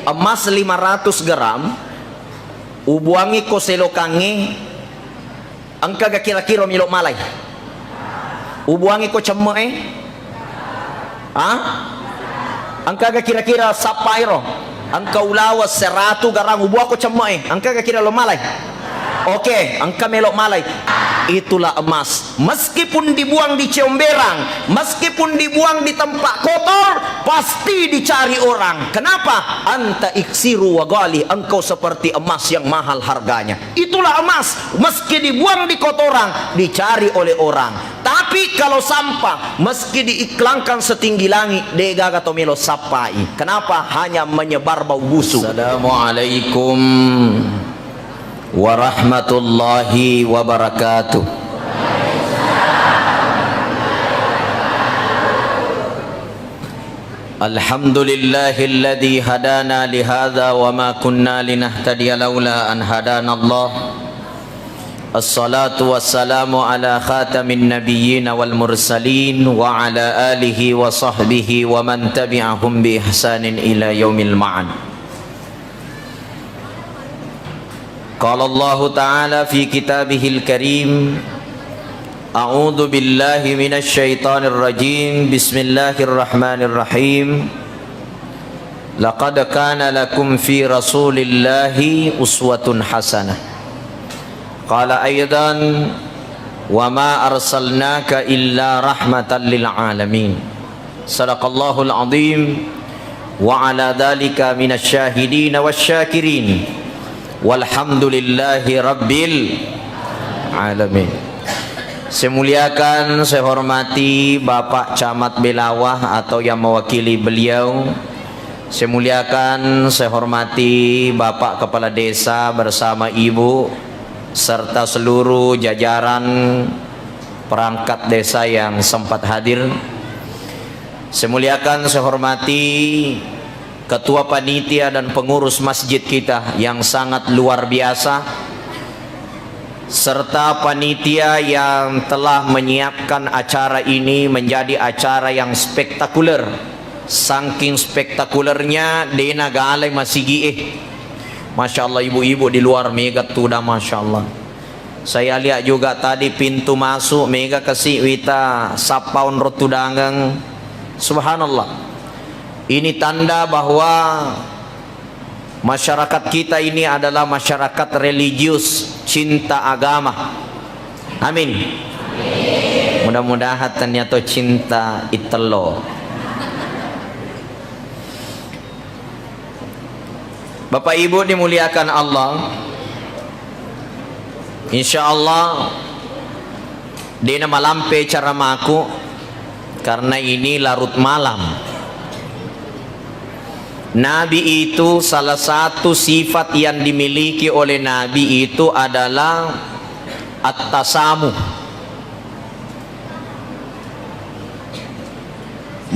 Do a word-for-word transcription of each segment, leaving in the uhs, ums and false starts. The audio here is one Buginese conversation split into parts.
Emas lima ratus gram, ubuangi ko selokangnge, engkaga kira-kira melo malai? Ubuangi ko cemme'e? Ha? Engkaga kira-kira sappairo? Engka ulawa seratu garang, ubuako cemme'e, engkaga kira lo malai? Oke, engka melo malai. Itulah emas. Meskipun dibuang di comberang, meskipun dibuang di tempat kotor, pasti dicari orang. Kenapa? Anta iksiru wa ghali, engkau seperti emas yang mahal harganya. Itulah emas, meski dibuang di kotoran, dicari oleh orang. Tapi kalau sampah, meski diiklangkan setinggi langit, degaga to melo sappai. Kenapa? Hanya menyebar bau busuk. Assalamualaikum warahmatullahi wabarakatuh. Alhamdulillahilladzi hadana lihadza wa ma kunna linahtadiya laula an hadanallah. Assalatu wassalamu ala khatamin nabiyyin wal mursalin wa ala alihi wa sahbihi wa man tabi'ahum bi ihsanin ila yaumil ma'ad. Qala Allahu ta'ala fi kitabihil karim, a'udzu billahi minasy syaithanir rajim. Bismillahirrahmanirrahim. Laqad kana lakum fi Rasulillahi uswatun hasanah. Qala aidan, wa ma arsalnaka illa rahmatan lil alamin. Sadaqallahul azim, wa ala dzalika minasy syahidin wasy syakirin. Walhamdulillahi rabbil alamin. Saya muliakan, saya hormati Bapak Camat Belawa atau yang mewakili beliau. Saya muliakan, saya hormati Bapak Kepala Desa bersama Ibu serta seluruh jajaran perangkat desa yang sempat hadir. Saya muliakan, saya hormati Ketua Panitia dan Pengurus Masjid kita yang sangat luar biasa, serta panitia yang telah menyiapkan acara ini menjadi acara yang spektakuler. Saking spektakulernya, dena galai masigi e. Masya Allah, ibu-ibu di luar mega tuda, Masya Allah. Saya lihat juga tadi pintu masuk, mega kasi wita sappa onrong tudangeng. Subhanallah. Ini tanda bahwa masyarakat kita ini adalah masyarakat religius, cinta agama. Amin. Mudah-mudahan ternyata cinta itello. Bapak Ibu dimuliakan Allah, insya Allah dena malampe caramaku karena ini larut malam. Nabi itu, salah satu sifat yang dimiliki oleh Nabi itu adalah at-tasamuh.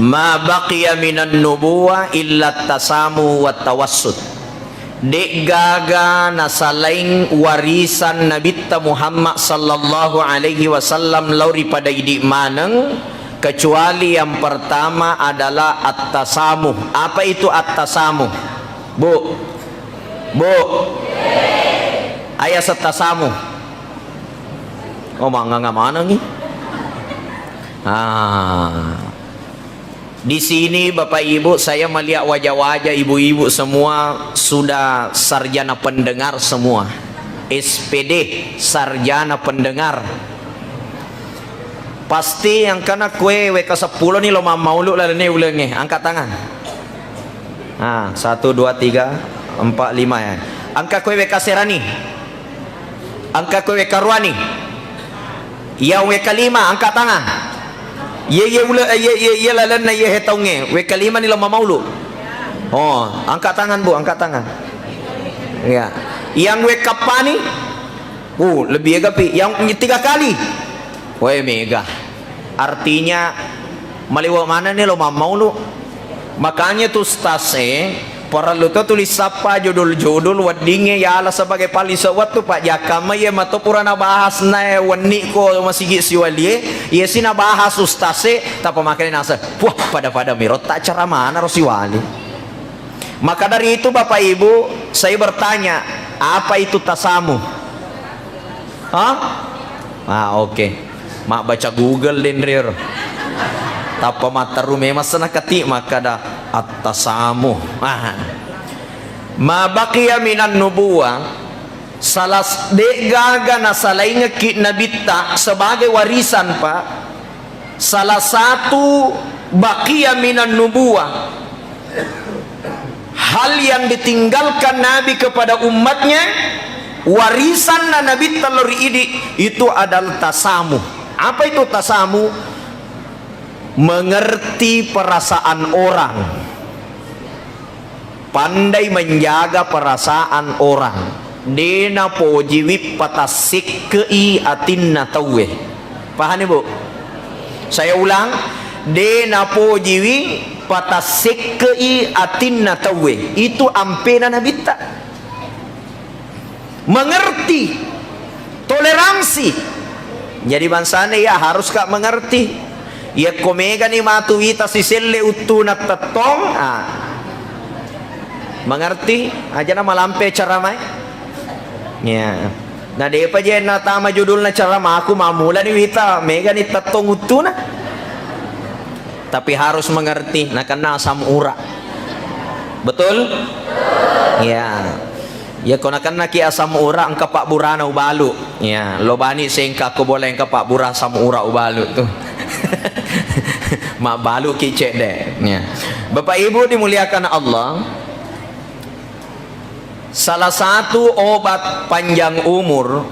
Ma baqiya minan nubuwah illa tasamu wa tawassut. De'gaga nasalaing warisan Nabitta Muhammad sallallahu alaihi wasallam lao ri pada idi maneng, kecuali yang pertama adalah at-tasamuh. Apa itu at-tasamuh? Bu? Bu? Ayaseng tasamuh. Oh, manganga manengi. Ah. Di sini, Bapak Ibu, saya melihat wajah-wajah ibu-ibu semua sudah sarjana pendengar semua. S P D, sarjana pendengar. Pasti yang kena kue W K sepuluh ni lo mammaulu lalenna ulengnge. Angkat tangan. Ah, satu, dua, tiga, empat, lima ya. Angkat kue W K serani. Angkat kue W K ruani. Yang W K lima, angkat tangan. Ye, ye, ule, ye, ye, ye, lalenna ye hetaungnge. W K lima ni lo mammaulu. Oh, angkat tangan, Bu, angkat tangan. Ya. Yang W K pani? Uh, lebih ega pi. Yang tiga kali. Woi, mega. Artinya, maliwa manenni lo mammaulu. Makanya tu ustaz e, parellu to tulis sappa judul-judul weddingnge yala sebagai paling sewwattu, Pak. Jakkamma ye mato pura nabahas nae wenni ko masigi siwalie, ye si nabahas ustaz e, tappa makanya nasa, wah, pada-pada miro tak ceramana ro siwali. Maka dari itu, Bapak Ibu, saya bertanya, apa itu tasamu? Hah? Ah, oke. Mabbaca Google denrir. Tappa matteru memang sena kati makkada attasamu. Ah. Ma baqiya minan nubuwah, salah s-, de'gaga nasalaingekki nabitta sebagai warisan, Pak. Salah satu baqiya minan nubuwah, hal yang ditinggalkan Nabi kepada umatnya, warisanna Nabitta lao ri idi, itu adalah tasamu. Apa itu tasamu? Mengerti perasaan orang. Pandai menjaga perasaan orang. De napojiwi patassikke'i atinna tauwe. Pahani, Bu? Saya ulang, de napojiwi patassikke'i atinna tauwe. Itu ampena nabitta. Mengerti, toleransi. Jadi bangsana ya harus ka mengerti. Yakko megani matu wita siselle uttuna tettong, ah. Mengerti? Aja na malampe cara mai. Ya. Na depa je na tama judulna cara maku mamulani wita megani tettong uttuna. Tapi harus mengerti, nakenna asam urak. Betul? Ya. Ya, ko nakennaki asam urak, engka pabburana ubalu. Ya, lo bani sengka ko bola engka pabbura asam urak ubalu tu. Mabbalu ki cedde. Ya. Bapak Ibu dimuliakan Allah, salah satu obat panjang umur,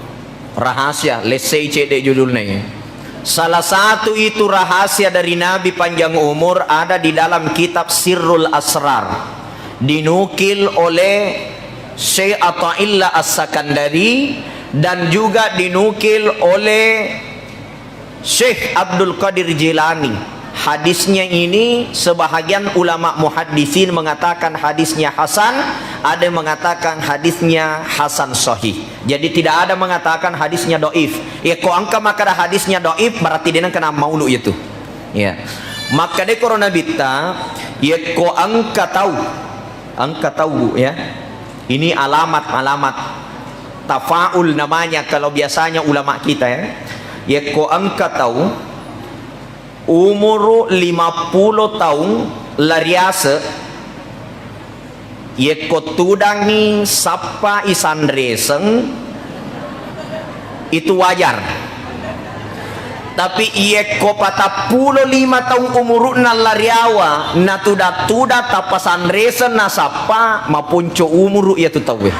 rahasia, let's say cedde judulna ya. Salah satu itu rahasia dari Nabi panjang umur ada di dalam kitab Sirrul Asrar. Dinukil oleh Syekh Athaillah As-Sakandari dan juga dinukil oleh Syekh Abdul Qadir Jilani. Hadisnya ini sebahagian ulama muhaddisin mengatakan hadisnya hasan, ada yang mengatakan hadisnya hasan sahih. Jadi tidak ada mengatakan hadisnya doif. Ya, ko engka makkada hadisnya doif, berarti dia kena maulu itu. Ya. Maka de koro nabitta, ya ko engka tau, engka tau, Bu, ya. Ini alamat-alamat tafaul namanya kalau biasanya ulama kita, ya. Yekko engka tau umuru lima pulo taung lariase, yekko tudangngi sappa isanreseng, itu wajar. Tapi iyekko patappulo lima taung umuru'na lariawa, natuda-tuda tappa sanreseng nasappa, maponco umuru iyatu tauwe.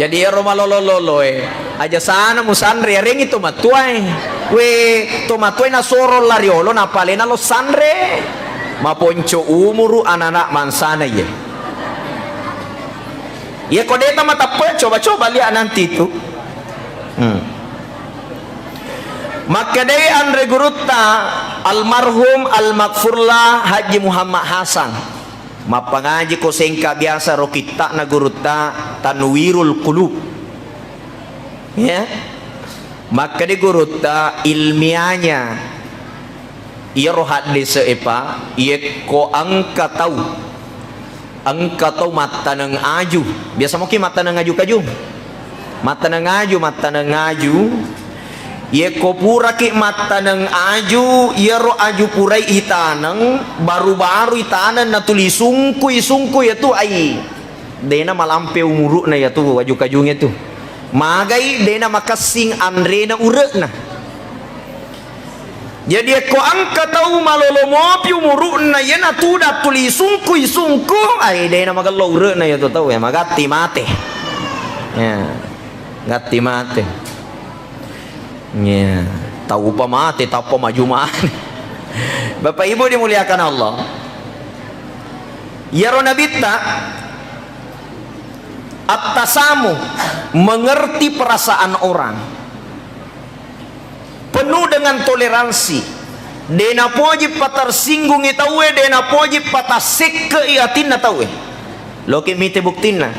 Jadi ero malolo-loloe, aja sana musanre, yarengngi to matuae. We, to matuae nasoro lariolo, napalena lo sanre. Maponco umuru anana mansana iye. Iya ko deta matappe, coba-coba lihat nanti itu. Hmm. Makkedai anre gurutta almarhum almaghfurlah Haji Muhammad Hasan. Mappangaji ko sengka biasa ro kitta'na gurutta Tanwirul Qulub. Ya. Makkeda gurutta ilmiahnya, iyaro haddese e, Pak, yekko engka tau, engka tau mattaneng aju. Biasa moki mattaneng aju kaju? Mattaneng aju, mattaneng aju. Yekko puraki mattaneng aju, iyaro aju purai itaneng, baru-baru itaneng natuli sungkui-sungkui iyatu ai. Dena malampe umuru'na iyatu aju kajunge tu. Magai dena makessing anrena ure'na. Jadi ekko engka tau malolo mopi umuru'na, iyana tuda tuli sungkui-sungku, ai dena magello ure'na iyatu tau e, magatti mate. Ya, gatti mate. Ya, tau upa mate, tappa maju mane. Bapak Ibu dimuliakan Allah. Iyaro nabitta attasamu, mengerti perasaan orang, penuh dengan toleransi, de napoji patersinggungi tauwe, de napoji patassekke'i atinna tauwe. Loki mite buktinna.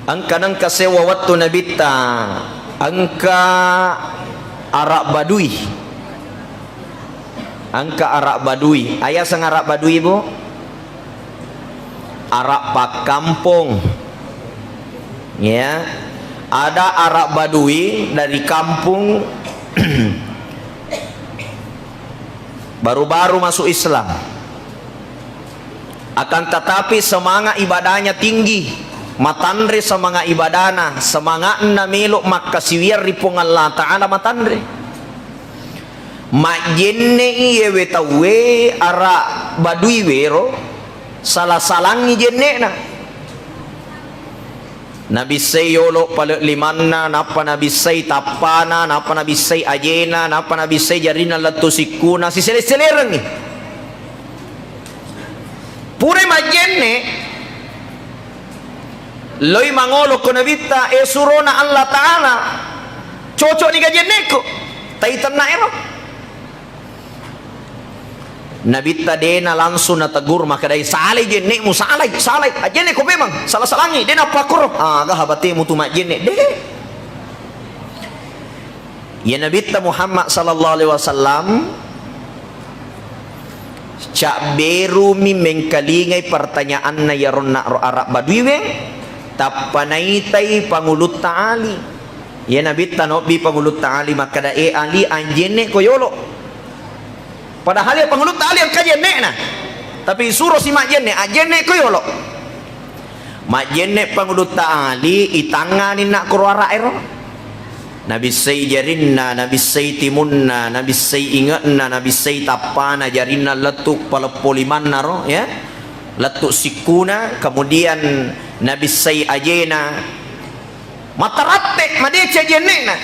Engka nengka sewa wettu nabitta, engka Arab Badui. Engka Arab Badui. Ayaseng Arab Badui, Bu? Arab pakkampong. Ya. Ada Arab Badui dari kampung baru-baru masuk Islam. Akan tetapi semangat ibadahnya tinggi. Matanre semangat ibadahna, semangatna melo makkasiwiang ri Puang Allah Ta'ala matanre. Majjenne' iyewe tauwe Arab Badui wero, sala-salangngi jenne'na. Nabissai yolo' pale' limanna, nappa nabissai tappana, nappa nabissai ajena, nappa nabissai jarinna lettu sikkuna, sisele-selerengngi. Purai majjenne', loi mangolo ko Nabitta, "E surona Allah Ta'ala, cocok ni ga jenne'ku?" Taitenna ero. Nabitta de'na langsung nategur, makkedai, "Salai jenne'mu, salai, salai. Ajjenne'ko memang, sala-salangngi, de'na pakkoro." "Ah, gaha batemu tu majjenne', de'." Ya Nabitta Muhammad sallallahu alaihi wasallam, cabberumi mengkalingai pertanyaanna yaronna ro Arab Baduiwe, tappa naitai Pangulutta Ali. Ya Nabitta nobbi Pangulutta Ali makkeda, "E Ali, anjenne'ko yolo." Padahal ya Pangulutta Ali engka jenne'na. Tapi suro si majjenne', ajjenne'ko yolo. Majjenne' Pangulutta Ali, itangngani na koro Arab ero. Nabissai jarinna, nabissai timunna, nabissai inge'na, nabissai tappana, jarinna lettu paleppo limanna ro, ya. Lettu sikkuna, kemudian nabissai ajena. Mataratte, madeceng jenne'na.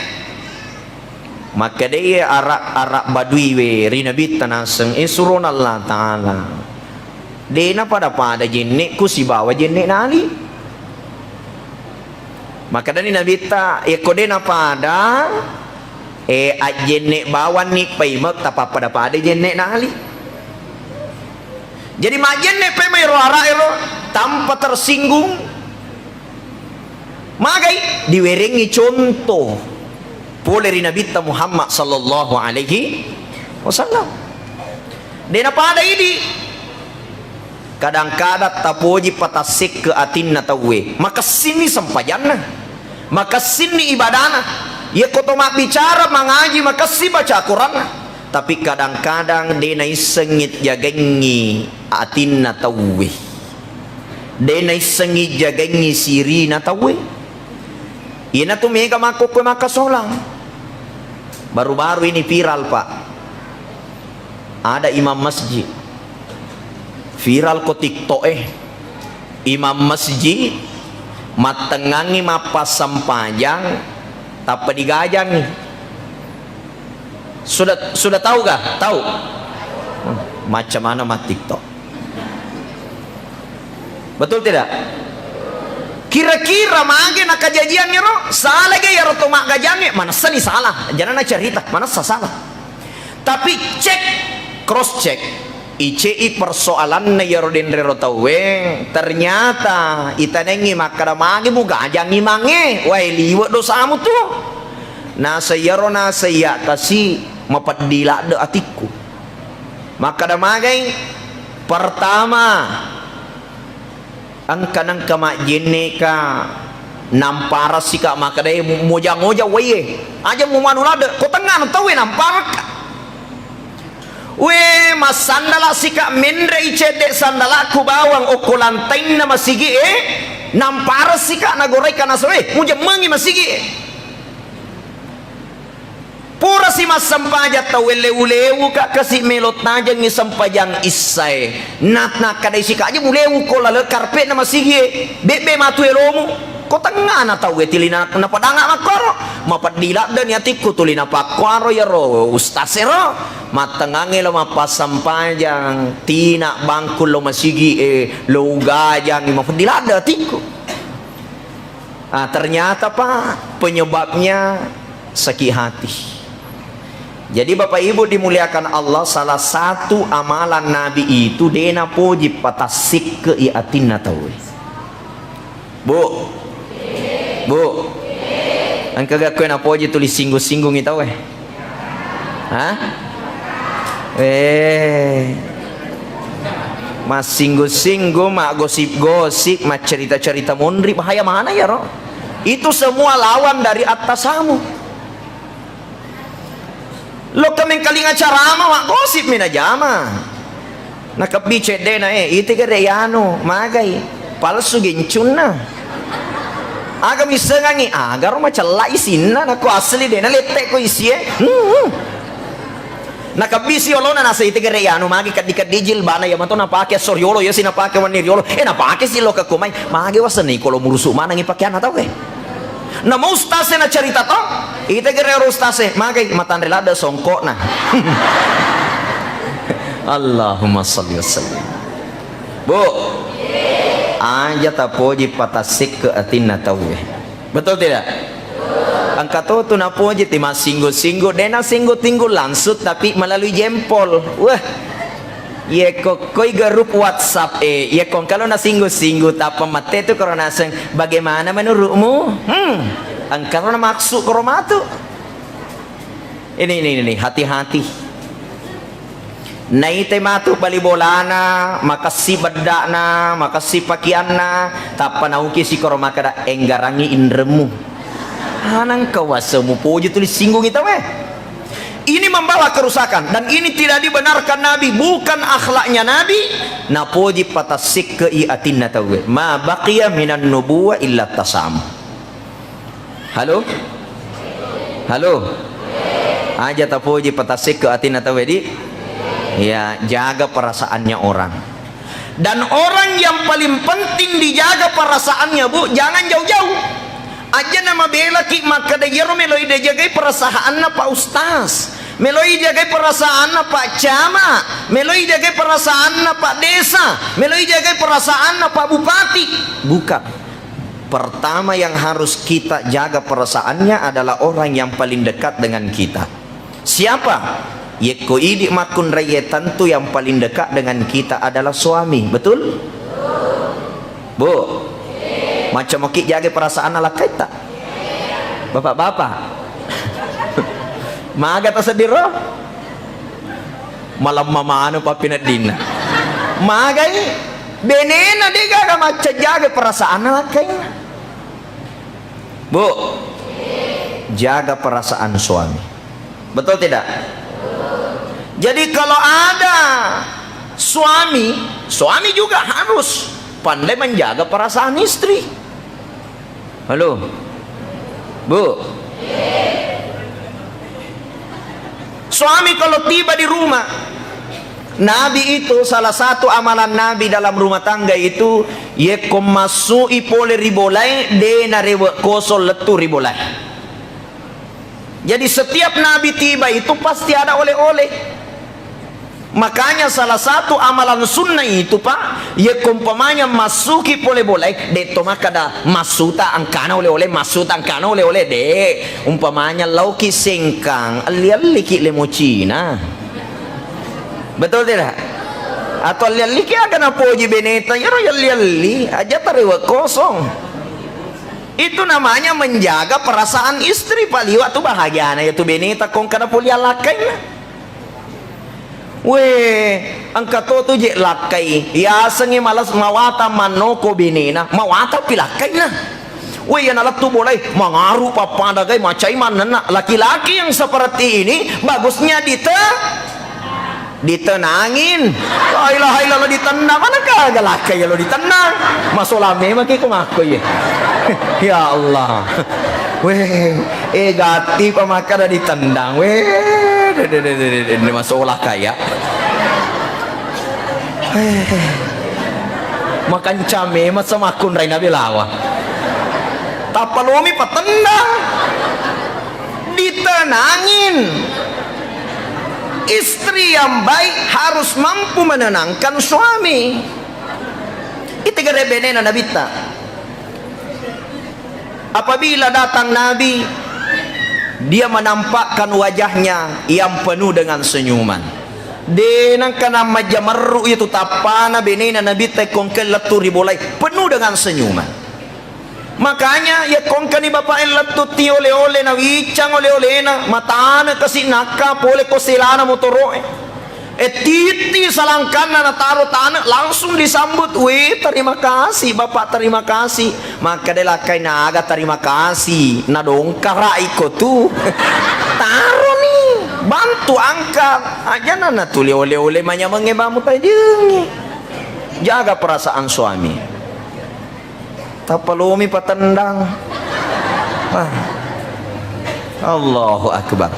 Makkedai Arab, Arab Baduiwe ri Nabitta naseng, "E surona Allah Ta'ala, de'na pada-pada jenne'ku sibawa jenne'na Ali." Makkedani Nabitta, "Yekko de'na pada, e, ajjenne' bawanni paimeng tapappada-pada jenne'na Ali." Jadi majjenne' paimeng ero Arab ero tanpa tersinggung. Magai diwerengngi contoh pole ri Nabitta Muhammad sallallahu alaihi wasallam. De'na pada idi. Kadang-kadang tapoji patassekke atinna tauwe. Makessinni sempajanna. Makessinni ibadana. Yekko to mabbicara, mangaji, makessi baca Quranna. Tapi kadang-kadang de' naissengngi jagengngi atinna tauwe. De' naissengngi jagengngi sirina tauwe. Iyanatu mega makkokkoe makkasolang. Baru-baru ini viral, Pak. Ada imam masjid. Viral ko TikTok e. Imam masjid mattengngangngi mappassempajang tappa digajangngi. Sudah, sudah tahu kah? Tahu? Hmm, macam mana ma TikTok? Betul tidak? Kira-kira mage na kajajiangnge ro? Salah ga iyaro to maggajangnge? Manessani salah. Janana carita, manessa salah. Tapi cek, cross check. Icei persoalanna iyaro denrero tauwe, ternyata itanengngi makkeda magi mugajang imangnge, wae liwe' dosamu tu. Nasa iyaro nasa iya kasi mapeddi ladde atikku. Makkeda magai, pertama, engka nengka majjenne'ka, namparassika makkedae mu-, mojang-ojang waie. Aja mumanu ladde, ko tengngana tauwe namparakka. We, massandala sika menre'i cedde sandalakku bawang okko lantainna masigi'e, namparassika nagoraika nasoe, mujemmengi masigi'e. Purasi massempajang tauwe lewu-lewu ka kasi melo tajengngi sempajang issae. Na-, nakkadai sika aja mulewu ko laleng karpe'na masigi'e. Bebbe matu elomu. Ko tengngana tauwe tuli na-, napadanga makkoro. Mapeddi laddeni atikku tuli napakkuaro iyaro ustaz ero. Mattengngangngi lo mappassempajang, tina bangku lo masigi'e, lo ugajangngi, mapeddi ladde atikku. Ah, ternyata, Pak, penyebabnya sakit hati. Jadi, Bapak Ibu dimuliakan Allah, salah satu amalan Nabi itu de napoji patassikke'i atinna tauwe. Bu. Bu. Engka ga koe napoji tuli singgung-singgungi tauwe? Hah? Eh, massinggu-singgu, maggosip-gosip, maccerita-cerita monri, bahaya mana iyaro? Itu semua lawan dari at-tasamu. Lokka mengkalinga carama, maggosip mi najama. Nakebbi ceddena, eh, ite gere yanu, magai. Palsu gencunna. Aga missengangi, agaro macella isinna, nako asli dena lette ko isie. Hmm. Nakebbi si olona, nasa ite gere yanu, magi keddi-keddi jilbana, iya mato napake esso riolo, iya si napake wenni riolo. Eh, napake si lo ke kumai, magi wasenni kolo murusu manangi pakeanna tau, eh. Namo ustase nacarita to, ite gere ro ustase, magai matanre ladde songkokna. Allahumma salli wa sallim. Bu, aja tapoji patassekke atinna tauwe. Betul tidak? Engka to tu napoji ti massinggu-singgu, de nasinggu-singgu langsung, tapi melalui jempol. Wah, yekko koi grup WhatsApp e, yekko engka lo nasinggu-singgu, tappa mette tu koro naseng, "Bagaimana menurutmu?" Hmm, engka lo namaksud koro matu. Ini, ini, ini, hati-hati. Naite matu bali bolana, makessi bedda'na, makessi pakianna, tappa nauki sikoro makkeda, "Enggarangi inremmu." Hanang kawasa mupoji tuli singgungi tauwe. Ini membawa kerusakan dan ini tidak dibenarkan Nabi, bukan akhlaknya Nabi. Napoji patassekkei atinna tauwe. Ma baqiya minan nubuwa illa tasamu. Halo? Halo? Aja tapoji patassekke atinna tauwe, di? Ya, jaga perasaannya orang. Dan orang yang paling penting dijaga perasaannya, Bu, jangan jauh-jauh. Aja namabelaki makkeda, "Iyaro meloi dijagai perasaanna Pak Ustaz. Meloi jagai perasaanna Pak Camat. Meloi jagai perasaanna Pak Desa. Meloi jagai perasaanna Pak Bupati." Bukan. Pertama yang harus kita jaga perasaannya adalah orang yang paling dekat dengan kita. Siapa? Yekko idi makkunraiye, tentu yang paling dekat dengan kita adalah suami. Betul? Bu, macam moki jaga perasaanna lakkaitta? Bapak-bapak. Maga taseddiro? Malemma manu pappineddinna. Magai benena de gaga macca jaga perasaanna lakkainna. Bu, jaga perasaan suami. Betul tidak? Jadi kalau ada suami, suami juga harus pandai menjaga perasaan istri. Halo? Bu? Suami kalau tiba di rumah, Nabi itu salah satu amalan Nabi dalam rumah tangga itu, yekko massu'i pole ri bolae, de narewe kosong lettu ri bolae. Jadi setiap Nabi tiba itu pasti ada oleh-oleh. Makanya salah satu amalan sunnah itu, Pak, yekko umpamanya massuki pole bolae, de to makkada massuta engkana oleh-oleh, massuta engkana oleh-oleh, de. Umpamanya lauki Sengkang, elli-elliki lemo Cina. Betul tidak? Atau elli-elliki aga napoji beneta, iyaro elli-elli, aja tarewe kosong. Itu namanya menjaga perasaan istri, Pak. Liwa tu bahagiana ya tu beneta kong kada poli alakkainna. Weh, engka to tu je lakkai. Yasengngi males mawatang mannoko benena, mawatang pi lakkainna. Weh, iya nalettu bolai, mangaru pappadagai macai mannenna. Laki-laki yang seperti ini bagusnya dite-, ditenangin. La ilaha illallah, ditendang. Mana kagak lakkai ya lo ditendang. Masola memang ki ko makko ye. Ya Allah. Weh, eh, gatti pa makkada ditendang. Weh, de, de, de, de, de, de, masola kaya. Eh, makanca memang sama akun Raina Belawa. Tappa lomi patendang. Ditenangin. Istri yang baik harus mampu menenangkan suami. Itu gare benena Nabitta. Apabila datang Nabi, dia menampakkan wajahnya yang penuh dengan senyuman. De nangka namajjamerru itu tappana benena Nabitta kongke lettu ri bolai, penuh dengan senyuman. Makanya, iya kongkani bapa'e lettu ti ole-ole, na wicang ole-olena, matane kasi nakka pole ko selana motoro'e. Eh, titti salangkanna nataro tane, langsung disambut, "Weh, terima kasih, Bapak, terima kasih." Makkeda lakkai, "Naga terima kasih, nadongkara iko tu." Taroni, bantu angkat. Aja nana tuli oleh-oleh manyamengnge bamu tajengi. Jaga perasaan suami. Tappa lomi patendang. Ah. Allahu Akbar.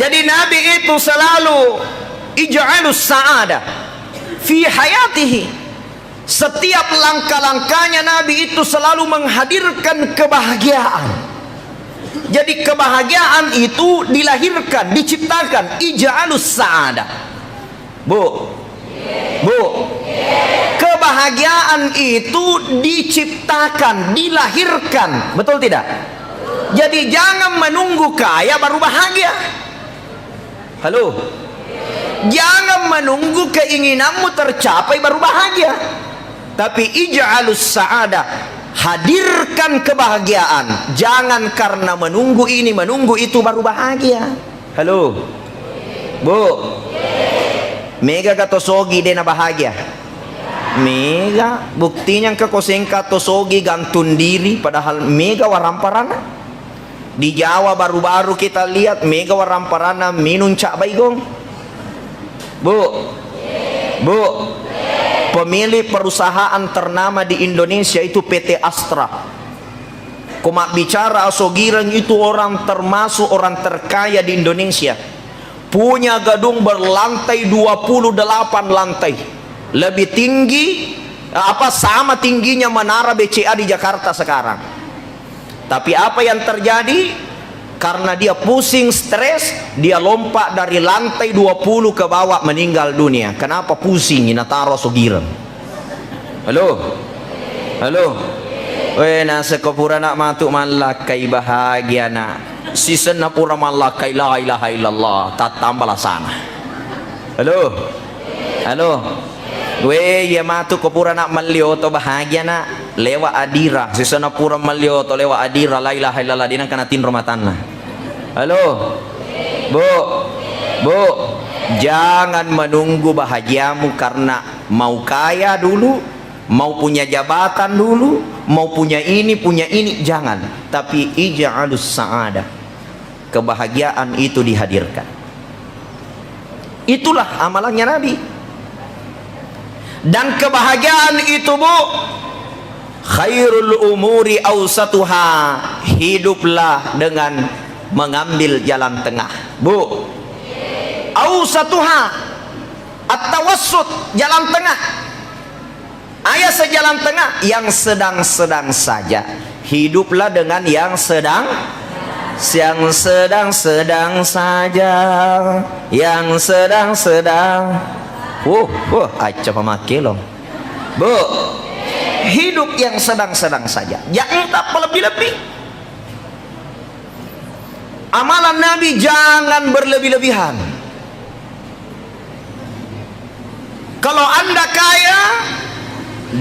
Jadi Nabi itu selalu ij'alus sa'ada fi hayatihi. Setiap langkah-langkahnya Nabi itu selalu menghadirkan kebahagiaan. Jadi kebahagiaan itu dilahirkan, diciptakan, ij'alus sa'ada. Bu, Bu, kebahagiaan itu diciptakan, dilahirkan, betul tidak? Jadi jangan menunggu kaya baru bahagia. Halo? Jangan menunggu keinginanmu tercapai baru bahagia. Tapi ij'alus sa'ada, hadirkan kebahagiaan. Jangan karena menunggu ini, menunggu itu baru bahagia. Halo? Bu? Mega ga to sogi de na bahagia? Mega. Buktinya engka ko sengka to sogi gantung diri, padahal mega waramparana. Di Jawa baru-baru kita lihat mega waramparana minum cap baigong. Bu? Bu? Pemilik perusahaan ternama di Indonesia itu P T Astra. Ko mabbicara asogireng itu orang termasuk orang terkaya di Indonesia. Punya gedung berlantai dua puluh delapan lantai. Lebih tinggi, apa, sama tingginya menara B C A di Jakarta sekarang. Tapi apa yang terjadi? Karena dia pusing, stres, dia lompat dari lantai dua puluh ke bawah, meninggal dunia. Kenapa pusing? Nataro asogireng. Halo? Halo? Weh, nasekko pura nak matu mallakkai bahagia nak. Sisenna pura mallakkai la ilaha illallah, tattamba lasana. Halo? Halo? Weh, iya matu ko pura nak melli oto bahagia nak. Lewat Adira, sisenna pura melli oto lewat Adira, la ilaha illallah, dinangka natinro matanna. Halo? Bu? Bu? Jangan menunggu bahagiamu karena mau kaya dulu, mau punya jabatan dulu, mau punya ini, punya ini, jangan. Tapi ij'alus sa'adah. Kebahagiaan itu dihadirkan. Itulah amalannya Nabi. Dan kebahagiaan itu, Bu, khairul umuri ausatuha, hiduplah dengan mengambil jalan tengah. Bu, ausatuha, at-tawassut, jalan tengah. Ayat sejalan tengah, yang sedang-sedang saja. Hiduplah dengan yang sedang, yang sedang-sedang saja. Yang sedang-sedang. Wuh, wuh, acca pamakelong. Bu, hidup yang sedang-sedang saja. Jangan tak lebih-lebih. Amalan Nabi jangan berlebih-lebihan. Kalau Anda kaya,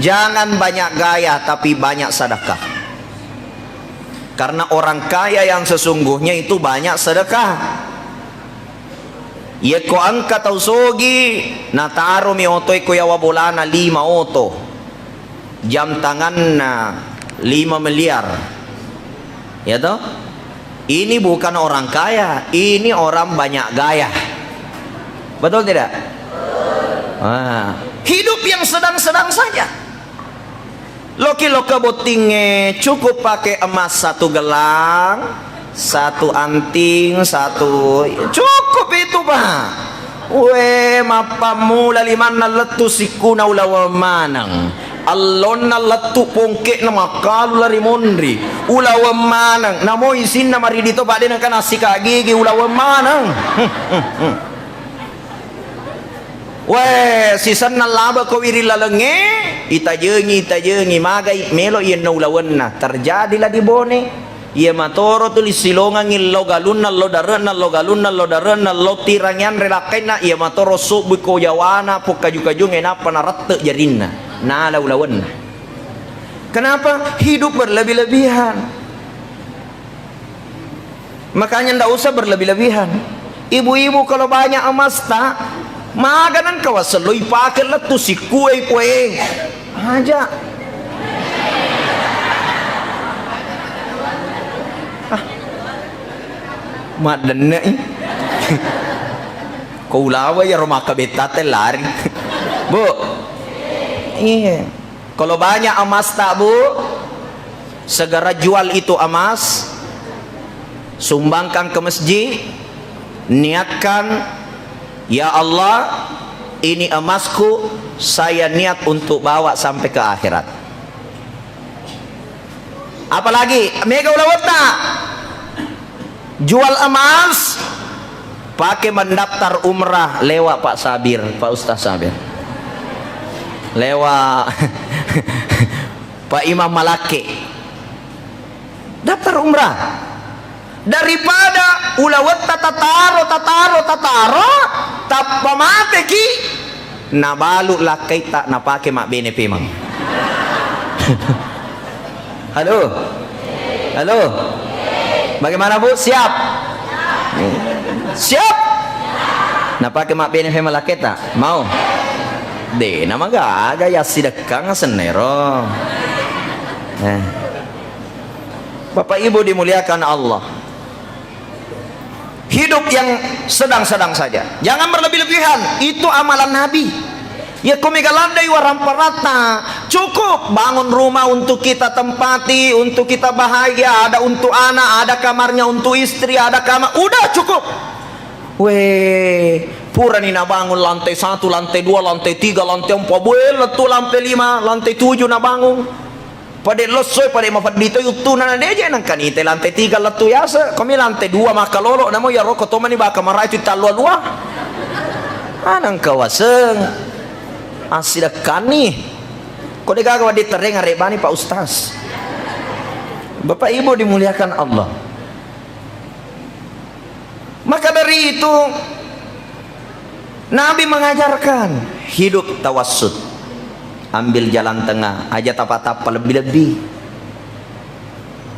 jangan banyak gaya, tapi banyak sedekah. Karena orang kaya yang sesungguhnya itu banyak sedekah. Yekko engka tau sogi, nataromi oto e ko yawa bolana lima oto. Jam tanganna lima miliar. Ya toh? Ini bukan orang kaya, ini orang banyak gaya. Betul tidak? Ah, hidup yang sedang-sedang saja. Loki loka bottingnge cukup pakai emas satu gelang, satu anting, satu, cukup itu, Pak. We, mappammula limanna lettu sikkuna ulaweng maneng. Allonna lettu pongke'na makkalu lari monri. Ulaweng maneng. Namo isinna maridi to, Pak, de nengka nassika gigi ulaweng maneng. We, sisenna laba ko wiring lalengnge, itajengi, itajengi, magai, melo iyenno ulawenna. Terjadilah di Bone. Iya matoro tuli silongangngi lo galunna, lo dare'na, lo galunna, lo dare'na, lo tirangi anre lakkainna, iya matoro subbui ko jawana, pokkaju-kajungnge, nappa narette jarinna, nala ulawenna. Kenapa? Hidup berlebih-lebihan. Makanya ndak usah berlebih-lebihan. Ibu-ibu, kalau banyak emas ta, maga nengka wasello ipake lettu sikkuwai poeng. Aja. Ah. Maddenne'i. Ko ulawa iyaro makkabetta te lari. Bu. Iya. Kalau banyak emas ta, Bu, segera jual itu emas, sumbangkan ke masjid, niatkan, "Ya Allah, ini emasku, saya niat untuk bawa sampai ke akhirat." Apalagi mega ulawetta, jual emas, pake mendaftar umrah lewat Pak Sabir, Pak Ustaz Sabir. Lewat Pak Imam Malake. Daftar umrah. Daripada ulawetta tataro, tataro, tataro, tappa mateki, nabalu lakkaitta napake mabbene pemeng. Halo? Halo? Bagaimana, Bu? Siap? Siap? Napake mabbene pemeng lakkaitta? Mau? De, namaga-aga yassidekkang sennero. Eh. Bapak Ibu dimuliakan Allah. Hidup yang sedang-sedang saja. Jangan berlebih-lebihan. Itu amalan Nabi. Ya, ko mega laddai waramparatta, cukup bangun rumah untuk kita tempati, untuk kita bahagia, ada untuk anak, ada kamarnya untuk istri, ada kamar, udah cukup. Weh, purani nabangun lantai satu, lantai dua, lantai tiga, lantai empat, buelle tu lantai lima, lantai tujuh nabangun. Pada lossoi, pada mafeddi toi uttuna, na deje nengka nite lantai tiga lettu yase, komi lantai dua makkalolo, namo iyaro ko tomani baka marai tu tallua-lua. Ah, nengka waseng. Assidekkani. Ko degaga wadde tereng arebani Pak Ustaz. Bapak Ibu dimuliakan Allah. Maka dari itu, Nabi mengajarkan hidup tawassut. Ambil jalan tengah, aja tappa-tappa lebbi-lebbi.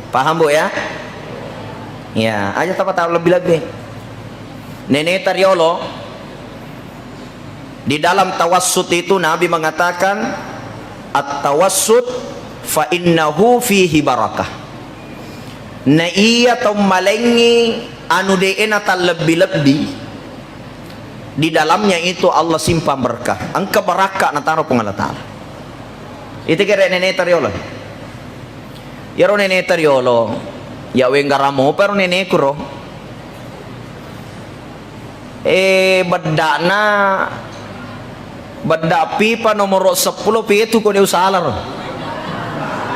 Paham, Bu, ya? Ya, aja tappa-tappa lebbi-lebbi. Neneta riolo, di dalam tawassut itu Nabi mengatakan, "At-tawassut fa innahu fihi barakah." Na iya tau malengngi anu de'e natallebbi-lebbi, di dalamnya itu Allah simpan berkah. Engka barakka nataro Puang Allah Ta'ala. Itu kere neneta riolo. Iyaro neneta riolo, ya wenggaramo pero neneku ro. Eh, bedda'na, bedda pipa nomoro seppulo pitu ko de usalar.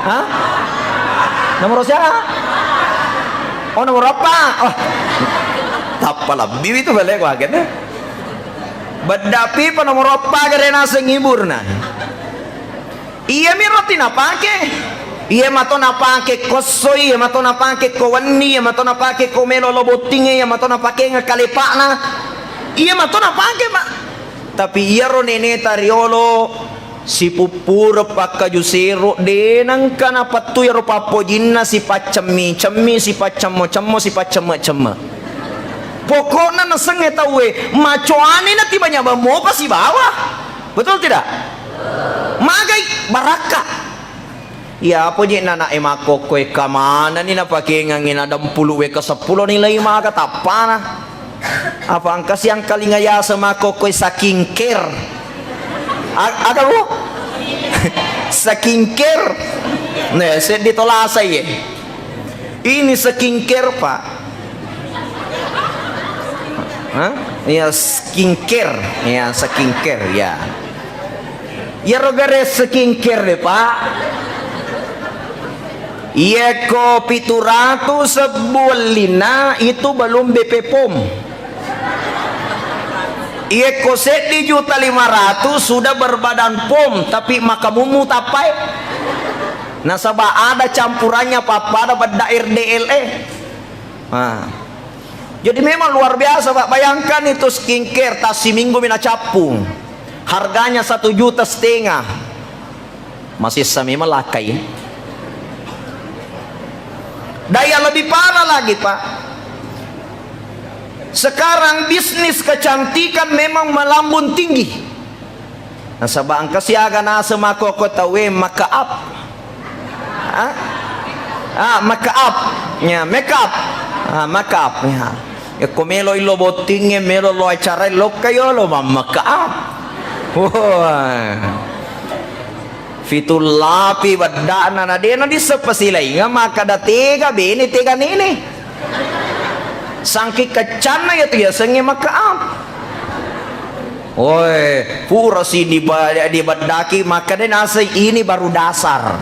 Hah? Nomoro siapa? Oh, nomoro apa? Oh. Tappa lebbi itu balik wagen. Bedda pipa nomoro apa gare naseng iburna. Iyami roti napake. Iya mato napake ko essoi, iya mato napake ko wenni, iya mato napake ko melo lo bottingnge, iya mato napake ngekalepakna. Iya mato napake, Pak. Tapi iyaro neneta riolo sipuppureng pakkaju sero, de nengka napettu iyaro pappojinna sipaccemmi-cemmi, sipaccemmo-cemmo, sipaccemme-cemme. Pokokna nasengnge tauwe, macoani natibanya bammopa sibawa. Betul tidak? Magai barakka. Iya, apa je nana e makkokkoe kamanani napakengangi nadempulu weka seppulo nilai maga tappana. Apa engka siangkalinga yaseng makkokkoe saking care. A-, aga, Bu? Saking care. Nah, seddi tolasa iye. Ini skincare, Pak. Hah? Iya, skincare. Iya, skincare, ya. Iyaro gare skincare de, Pak. Iyeko pitu ratu sebbu wellinna, itu belum B P pom. Iyeko seddi juta lima ratu sudah berbadan pom, tapi makamummu tappai. Nasaba ada campurannya pappada bedda R D L E. Nah. Jadi memang luar biasa, Pak. Bayangkan itu skincare, tassiminggu mi nacappung. Harganya satu juta setengah. Masessa memang lakkai. Dan yang lebih parah lagi, Pak. Sekarang bisnis kecantikan memang melambung tinggi. Nasaba engka siaga naseng makkokkoe tauwe make up. Ah? Ah, make up. Ya, make up. Ah, make up. Ya. Yakko melo illo bottingnge, melo lo acara lokka yolo mammake up. Wah. Fitullapi bedda'na na dena disseppa silainga makkada tega bene tega nene. Sangking keccanna iyatu yasengnge make up. Woi, purasi diba-, dibeddaki, makkeda naseng ini baru dasar.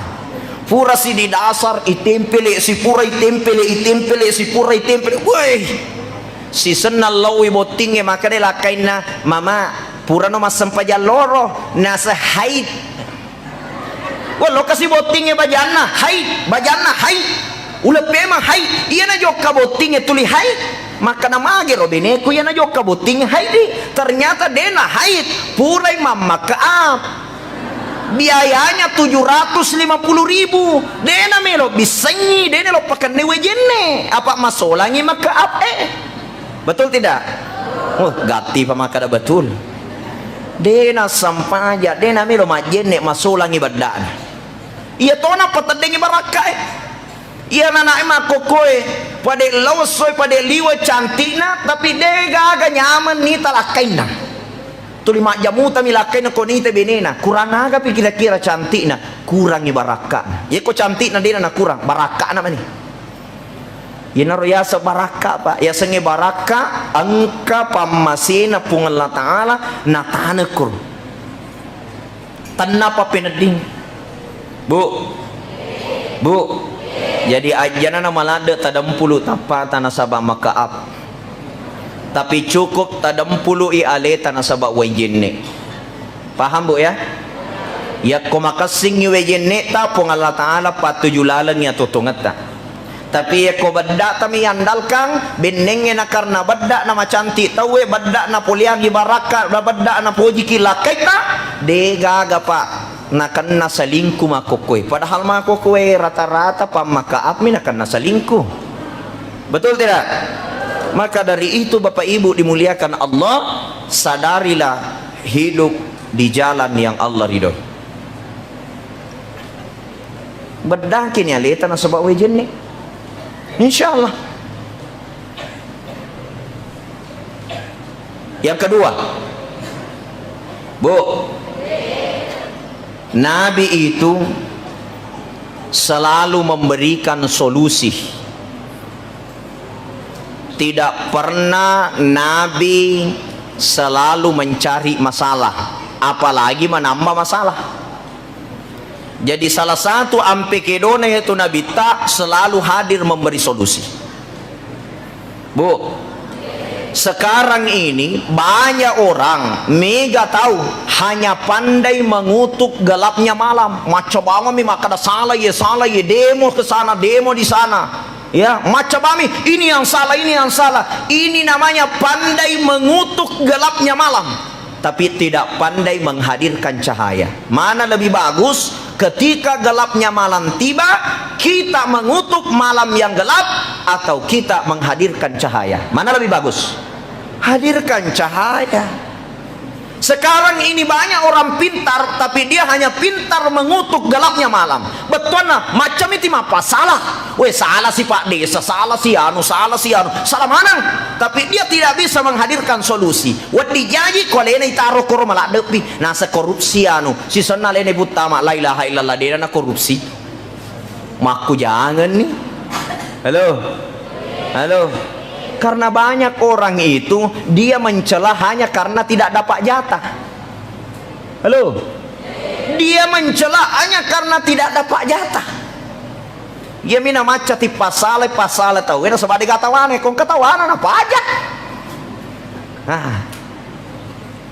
Purasi di dasar, itempele, sipura itempele, itempele, sipura itempele. Woi, sisenna laui bottingnge, makkeda lakkainna, "Mama, purano massempajang loro, naseng haid." Wah, lokasi bottingnge bajanna, haid, bajanna, haid. Uleppe memang haid. Iyana jokka bottingnge tuli haid. Makkana magero beneku iyana jokka bottingnge haid di. Ternyata dena haid, purai mammake up. Biayanya tujuh ratus lima puluh ribu. Dena melo bissengngi, dena lo pakenna wae jenne. Apa masolangi make up e. Betul tidak? Oh, gatti pa makkada betul. Dena sampaja, dena melo majjenne masolangi beddana. Iya tona pateddengi barakka e. Iya nanae makkokkoe, pade lao essoi, pade liwe cantikna, tapi de gaga nyameng nita lakkainna. Tuli majjamutami lakkainna ko nita benena, kurang agapi kira-kira cantikna, kurangi barakkana. Yeko cantikna dena nakurang, barakkana mani. Iyanaro yaseng barakka, Pak. Yasengnge barakka, engka pammasena Puang Allah Ta'ala natanekko. Tennapa penedding. Bu. Bu. Jadi ajjana na maladde tadempulu tappata nasaba make up. Tapi cukup tadempului aleta nasaba wae jenne. Paham, Bu, ya? Yakko makessingngi wae jenneta, Puang Allah Ta'ala pattuju lalengngi atuo-tuongetta. Tapi yakko bedda'tami yandalkang, bennengnge na karena bedda' na macantik tauwe, bedda' na poleangngi barakka, na bedda' na pojiki lakkaitta, de gaga, Pak, nakenna selingkuh makkokkoe. Padahal makkokkoe rata-rata pammake up mi nakenna selingkuh. Betul tidak? Maka dari itu, Bapak Ibu dimuliakan Allah, sadarilah hidup di jalan yang Allah ridhoi. Beddaki ni aleta nasaba wae jenne. Insya Allah. Yang kedua, Bu, Nabi itu selalu memberikan solusi. Tidak pernah Nabi selalu mencari masalah, apalagi menambah masalah. Jadi, salah satu ampe kedona yaitu Nabitta selalu hadir memberi solusi. Bu, sekarang ini banyak orang mega tahu hanya pandai mengutuk gelapnya malam. Macca bawang mi makkada salah ye, salah ye, demo ke sana, demo di sana. Ya, macca bami, ini yang salah, ini yang salah. Ini namanya pandai mengutuk gelapnya malam, tapi tidak pandai menghadirkan cahaya. Mana lebih bagus, ketika gelapnya malam tiba, kita mengutuk malam yang gelap atau kita menghadirkan cahaya? Mana lebih bagus? Hadirkan cahaya. Sekarang ini banyak orang pintar, tapi dia hanya pintar mengutuk gelapnya malam. Bettuanna, macca mi ti mappasala. Weh, salah si Pak Desa, salah si anu, salah si anu. Salah maneng. Tapi dia tidak bisa menghadirkan solusi. Wedding jaji ko alena itaro koro maladdepi. Nasa korupsi anu. Sisenna alena buttama, la ilaha illallah, dena na korupsi. Makkujangenni. Halo? Halo? Karena banyak orang itu, dia mencela hanya karena tidak dapat jatah. Halo? Dia mencela hanya karena tidak dapat jatah. Iya mina macca ti pasala, pasala tau. Ena sebab dega tawana, kong ketawana na pajak. Nah,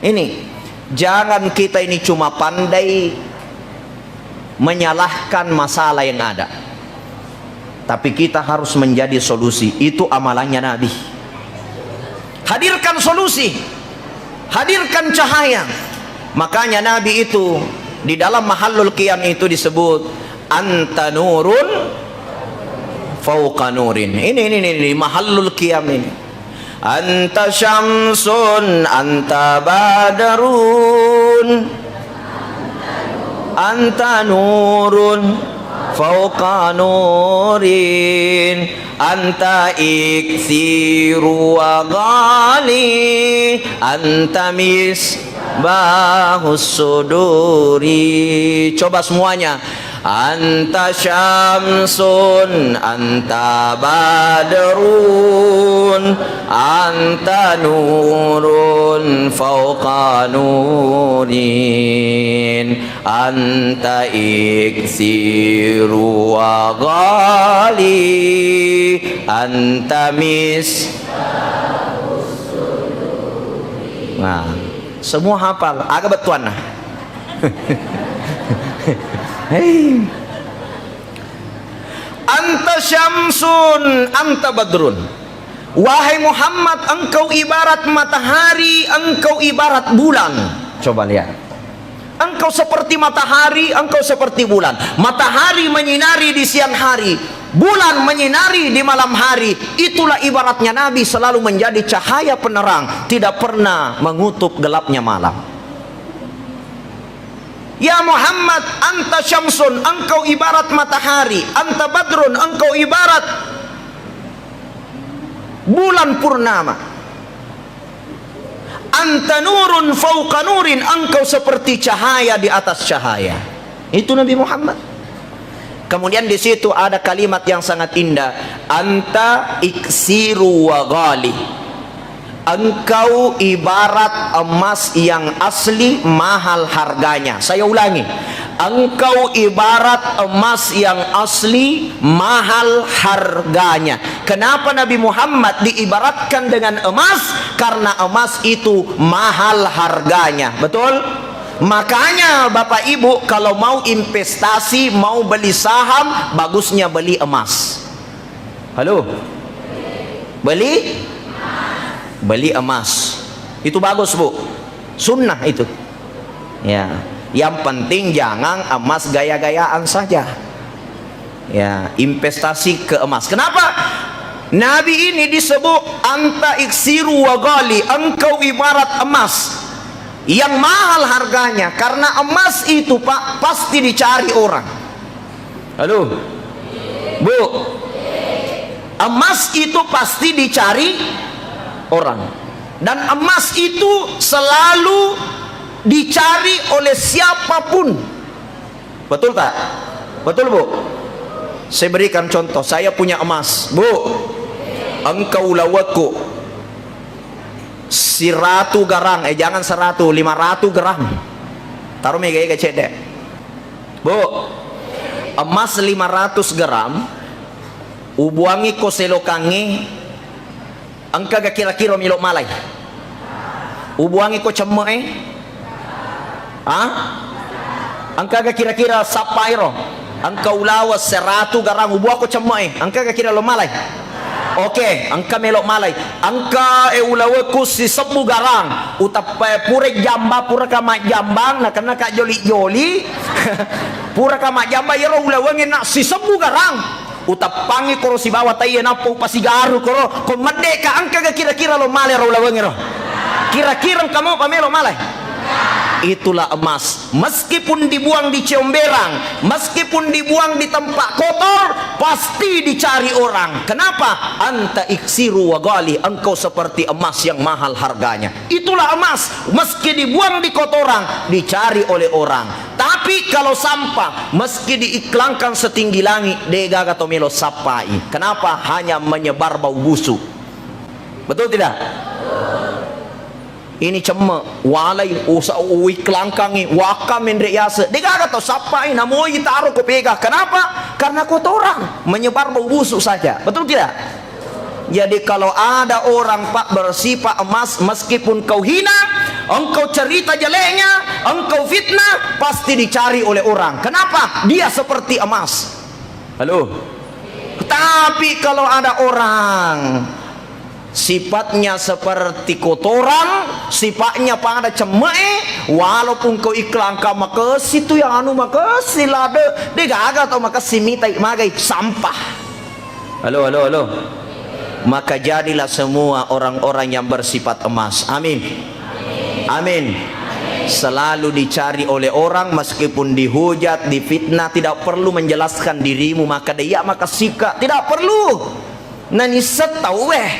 ini, jangan kita ini cuma pandai menyalahkan masalah yang ada. Tapi kita harus menjadi solusi. Itu amalannya Nabi. Hadirkan solusi. Hadirkan cahaya. Makanya Nabi itu di dalam mahallul qiyam itu disebut anta nurun fauqa nurin. Ini, ini, ini, ini mahallul qiyam ini. Anta syamsun, anta badrun, anta nurun fauqa nurin, anta iksiru wa ghali, anta misbahus suduri. Coba semuanya. Anta syamsun, anta badrun, anta nurun fauqa nurin, anta iksiru wa ghali, anta mis-, nah, semua hafal. Aga bettuanna? Hei. Anta syamsun, anta badrun. Wahai Muhammad, engkau ibarat matahari, engkau ibarat bulan. Coba lihat. Engkau seperti matahari, engkau seperti bulan. Matahari menyinari di siang hari, bulan menyinari di malam hari. Itulah ibaratnya Nabi selalu menjadi cahaya penerang, tidak pernah mengutup gelapnya malam. Ya Muhammad, anta syamsun, engkau ibarat matahari, anta badrun, engkau ibarat bulan purnama, anta nurun fauqa nurin, engkau seperti cahaya di atas cahaya. Itu Nabi Muhammad. Kemudian di situ ada kalimat yang sangat indah, anta iksiru wa ghali. Engkau ibarat emas yang asli, mahal harganya. Saya ulangi, engkau ibarat emas yang asli, mahal harganya. Kenapa Nabi Muhammad diibaratkan dengan emas? Karena emas itu mahal harganya. Betul? Makanya Bapak Ibu, kalau mau investasi, mau beli saham, bagusnya beli emas. Halo? Beli? Beli emas. Itu bagus, Bu. Sunnah itu. Ya. Yang penting jangan emas gaya-gayaan saja. Ya, investasi ke emas. Kenapa? Nabi ini disebut anta iksiru wa ghali, engkau ibarat emas yang mahal harganya. Karena emas itu, Pak, pasti dicari orang. Halo? Bu, emas itu pasti dicari orang. Dan emas itu selalu dicari oleh siapapun. Betul tak? Betul, Bu? Saya berikan contoh, saya punya emas. Bu, engkau ulawekku siratu garang, eh, jangan seratu, lima ratu gram. Taruh mega-ega cedde. Bu, emas lima ratus gram, ubuangi ko selokangnge, engkaga kira-kira melo malai? Ubuangi ko cemme e? Ha? Engkaga kira-kira sappa ero? Engka ulawa seratu garang, ubuang ko cemme e, engkaga kira lo malai? Oke, engka melo malai. Engka e ulawekku sisebbu garang. Uteppa pura jamba, pura ka majjambang, na kenna ka joli-joli. Pura ka majjambang, iyaro ulawengnge na sisebbu garang. Uteppangi koro sibawa taiye nappa upasigaru koro. Ko medde ka, engkaga kira-kira lo male ro ulawengngero? Kira-kira engka mo pamelo malai? Itulah emas. Meskipun dibuang di comberan, meskipun dibuang di tempat kotor, pasti dicari orang. Kenapa? Anta iksiru wa ghali, engkau seperti emas yang mahal harganya. Itulah emas, meski dibuang di kotoran, dicari oleh orang. Tapi kalau sampah, meski diiklangkan setinggi langit, degaga to melo sappai. Kenapa? Hanya menyebar bau busuk. Betul tidak? Ini cemme, walai, usa-, uiklangkangi, wakka menre yase. Degaga tau sappai, namoi taro ko pega. Kenapa? Karena kotoran, menyebar bau busuk saja. Betul tidak? Jadi kalau ada orang, Pak, bersifat emas, meskipun kau hina, engkau cerita jeleknya, engkau fitnah, pasti dicari oleh orang. Kenapa? Dia seperti emas. Halo? Tapi kalau ada orang sifatnya seperti kotoran, sifatnya pada cemme'e, walaupun kau iklangka makessi tu yang anu makessi lade, degaga tau makessi mitai magai sampah. Halo, halo, halo. Maka jadilah semua orang-orang yang bersifat emas. Amin. Amin. Selalu dicari oleh orang, meskipun dihujat, difitnah, tidak perlu menjelaskan dirimu, maka dia maka sika, tidak perlu. Nani setau, eh.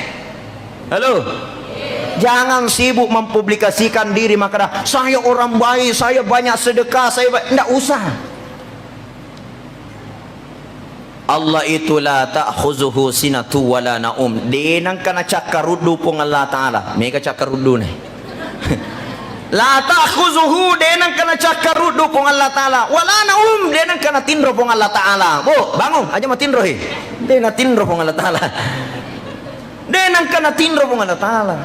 Halo. Jangan sibuk mempublikasikan diri, maka dah, "Saya orang baik, saya banyak sedekah, saya ba-," ndak usah. Allah itu la ta'khuzuhu sinatu wa la naum. De nengka nacakkaruddu Puang Allah Ta'ala. Mega cakkarudduna. La ta'khuzuhu, de nengka nacakkaruddu Puang Allah Ta'ala. Wa la naum, de nengka natinro Puang Allah Ta'ala. Bu, bangung, aja matinro, he. De natinro Puang Allah Ta'ala. De nengka natinro Puang Allah Ta'ala.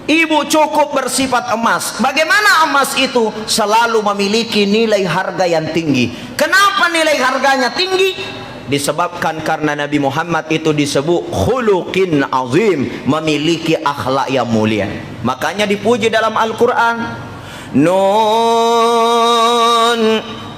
Ibu cukup bersifat emas. Bagaimana emas itu? Selalu memiliki nilai harga yang tinggi. Kenapa nilai harganya tinggi? Disebabkan karena Nabi Muhammad itu disebut khuluqin azim, memiliki akhlak yang mulia. Makanya dipuji dalam Al-Quran. Nun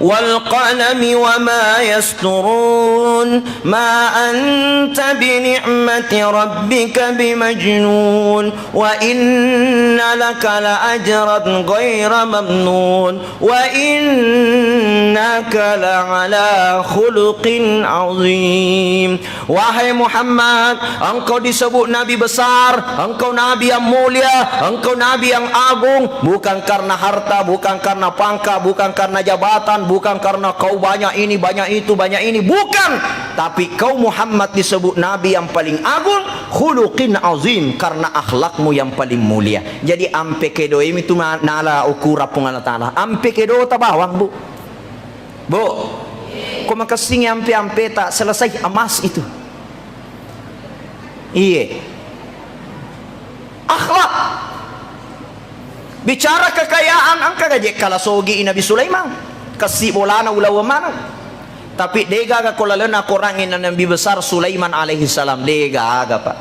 wal qalami wa ma yasturun. Ma anta bi ni'mati rabbika bimajnun. Wa inna laka la ajran ghaira mamnun. Wa innaka la ala khuluqin azim. Wahai Muhammad, engkau disebut nabi besar, engkau nabi yang mulia, engkau nabi yang agung, bukan karena harta, bukan karena pangkat, bukan karena jabatan, bukan karena kau banyak ini, banyak itu, banyak ini, bukan. Tapi kau Muhammad disebut nabi yang paling agung, khuluqin azim, karena akhlakmu yang paling mulia. Jadi ampe kedoemi tu ma-, nala ukura Puang Allah Ta'ala. Ampe kedota bawang, Bu. Bu, ko makessingi ampe-ampeta, selesai emas itu. Iye. Akhlak. Bicara kekayaan, engka gaje kala sogi i Nabi Sulaiman. Kessi bolana ulaweng maneng. Tapi degaga ko lalenna Korangnge Nabi besar Sulaiman alaihi salam. Degaga, Pak.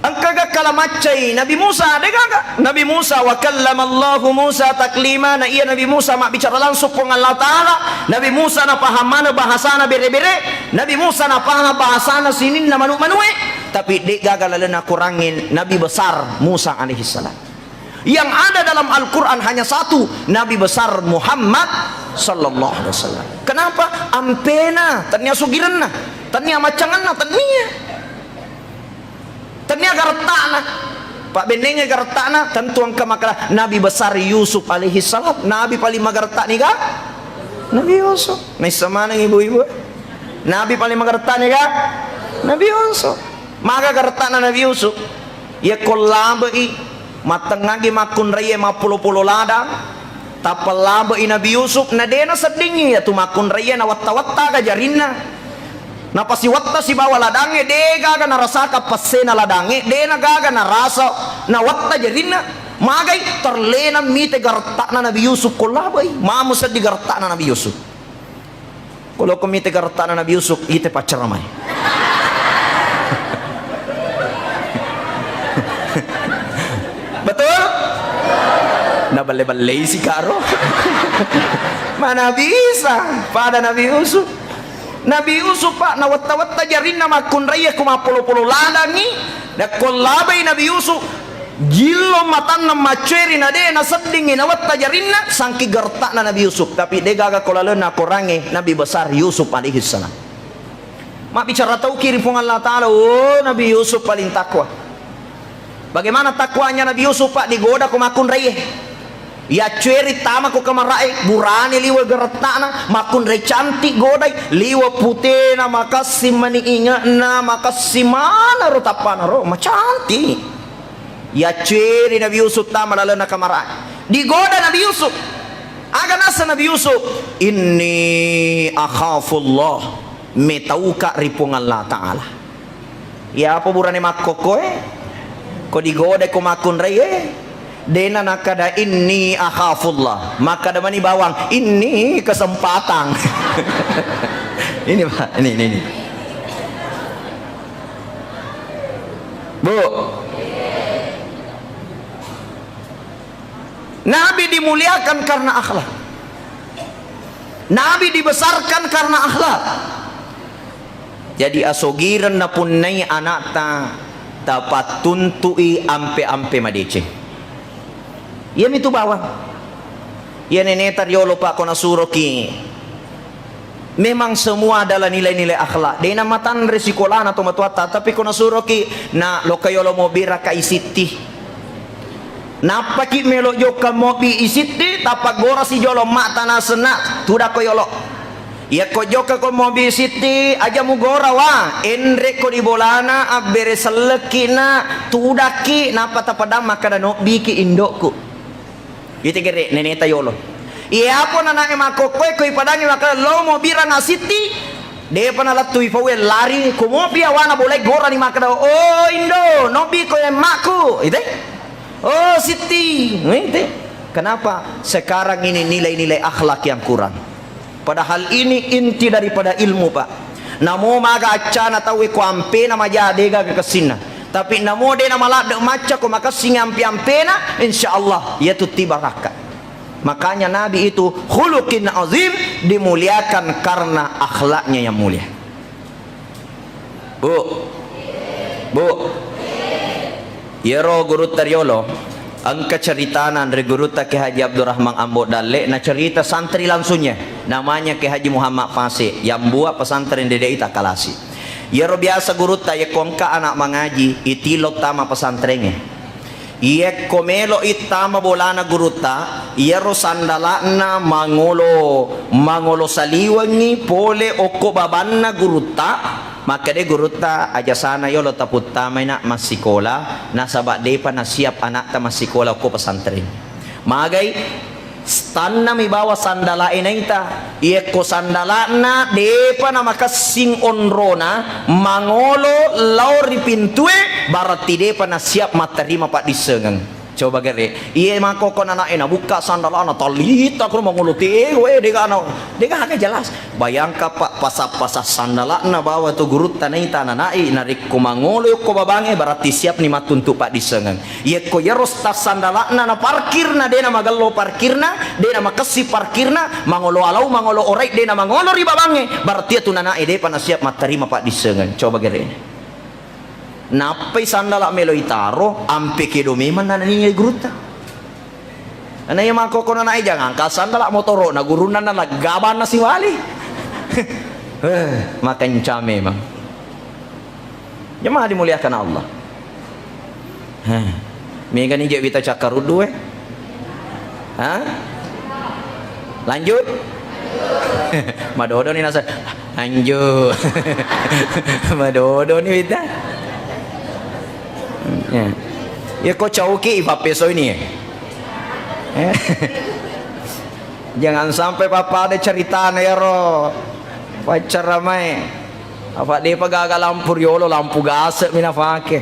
Engkaga kala maccai Nabi Musa? Degaga. Nabi Musa, wa kallamallahu Musa taklima, na iya Nabi Musa mabbicara langsung Puang Allah Ta'ala. Nabi Musa napaham maneng bahasana bere-bere. Nabi Musa napaham bahasana sininna manu-manue. Tapi degaga lalenna Korangnge Nabi besar Musa alaihi salam. Yang ada dalam Al-Quran hanya satu, Nabi besar Muhammad sallallahu alaihi wasallam. Kenapa? Ampena, tennia sugirenna, tennia maccangenna, tennia. Tennia garettana. Pabbennengnge garettana, tentu engka makkeda Nabi besar Yusuf alaihi salam. Nabi paling magarettani ga? Nabi Yusuf. Naisseng maneng ibu-ibu. Nabi paling magarettani ga? Nabi Yusuf. Maga garettana Nabi Yusuf? Yekko labe'i, mattengngagi makkunraie mappulo-pulo ladang, tappa labe'i Nabi Yusuf, na de naseddingngi iyatu makkunraie nawetta-wettaga jarinna. Napasiwetta sibawa ladangnge, de gaga narasakang passena ladangnge, de nagaga narasa nawetta jarinna. Magai? Terlena mite garetta'na Nabi Yusuf ko labe'i. Mamo seddi garetta'na Nabi Yusuf. Ko lokko mite garetta'na Nabi Yusuf, ite paccaramae. Betul? Naballe-ballei sikaro. Mana bisa pada Nabi Yusuf? Nabi Yusuf, Pak, nawetta-wetta jarinna makkunraie ko mappolo-polo ladangngi. Nakko labai Nabi Yusuf, jillo matanna maccueri na de naseddingngi nawetta jarinna, sangking garetta'na Nabi Yusuf. Tapi de gaga ko lalenna Korangnge Nabi besar Yusuf alaihi salam. Mabbicara tauki ri Puang Allah Ta'ala, oh, Nabi Yusuf paling takwa. Bagaimana takwanya Nabi Yusuf, Pak, digoda ko makkunraie? Yaccueri tama ko kamara'e, burane liwe garetta'na, makkunrai cantik godai, liwe putena, makessing mani inge'na, makessing manaro tappana ro, macantik. Yaccueri Nabi Yusuf tama lalenna kamara'e. Digoda Nabi Yusuf. Aga naseng Nabi Yusuf? "Inni akhafullah." Metauka ri Puang Allah Ta'ala. Iyapa burane makkokkoe? Ko digodai ko makkunraie? Dena nakkada, "Inni akhafullah." Makkada mani bawang, "Ini kesempatan." Ini, Pak, ini, ini, ini. Bu. Nabi dimuliakan karena akhlak. Nabi dibesarkan karena akhlak. Jadi, asogireng napunnai ana'ta, tapattuntu'i ampe-ampe madeceng. Iyamitu bawang. Iya neneta riolo, Pak, ko nasuroki. Memang semua adalah nilai-nilai akhlak. De' namatanre sikolana tomatoatta, tapi ko nasuroki, "Na, lokka yolo mobbi raka isitti." Nappaki melo jokka mobbi isitti, tappa gorasi jolo emma'ta naseng, "Na, tudakko yolo." Iyakko jokkako mobbi isitti, aja mugora, wa. Enrekko di bolana, abbere sellekki, na, tudakki, nappa tapadang makkada, "Nobbiki indokku." Ite gere neneta yolo. Iya apa nanae makkokkoe ko ipadangi makkada, "Lo mobbi rang asitti." Depa nalettui paue lari, ko mopi awana bolai gorani makkada, "Oh, indo, nobbi ko emmakku." Ite? "Oh, sitti." Ite? Kenapa? Sekarang ini nilai-nilai akhlak yang kurang. Padahal ini inti daripada ilmu, Pak. Namo maga accana tauwe ko ampena maja, degaga kessinna. Tapi namo de' namaladde' macca ko makessing ampe-ampena, insya Allah, iyatu tibarakka. Makanya Nabi itu khuluqin azim, dimuliakan karena akhlaknya yang mulia. Bu, Bu, iyaro gurutta riolo, engka ceritana anre gurutta Kiai Haji Abdurrahman Ambo Dalle, na cerita santri langsungnya, namanya Kiai Haji Muhammad Fase, yang buat pesantren Dede Ita Kalasi. Iyaro biasa gurutta, yakko engka anak mangaji, itilo tama pesantrengnge. Iyakko melo'i tama bolana gurutta, iyaro sandala'na mangolo, mangolo saliwengngi pole okko babanna gurutta, makkeda gurutta, "Aja sana yolo taputtamai, Nak, massikola, nasaba depa nasiap anakta massikola okko pesantren." Magai? Tannami bawang sandala'e naita. Iyakko sandala'na depa namakessing onrona, mangolo lao ri pintue, berarti depa nasiap mattarima paddissengeng. Coba gere, iye makkokko nana'e nabukka sandala'na, tallita ko mangolo teo, eh, degaga, degaga jelas. Bayangka, Pak, pasa-pasa sandala'na bawang tu gurutta naita nana'e, narekko mangolo okko babangnge, berarti siapni mattuntu paddissengeng. Iyakko iyaro tas sandala'na na parkirna, de' namagello parkirna, de' namakessing parkirna, mangolo alau, mangolo orai, de' namangolo ri babangnge, berarti iyatu nana'e depa nasiap mattarima paddissengeng. Coba gere. Nappai sandala' melo itaro, ampe kedo memang nanania gurutta. Ana iya makkokko nana'e, "Jangan ka sandala' motoro'na gurunna na laggabanna siwali." Eh, makencang memang. Jemaah dimuliakan Allah. Heh. Megani je' wita cakkaruddu, eh? Hah? Lanjut? Madodoni nasa, lanjut. Madodoni wita. Ya. Iyakko cauki ipappeso ini, ya. Eh? Jangan sampai pappada ceritana iyaro paccaramae. Apa depa gaga lampu riolo, lampu gase'mi nafake.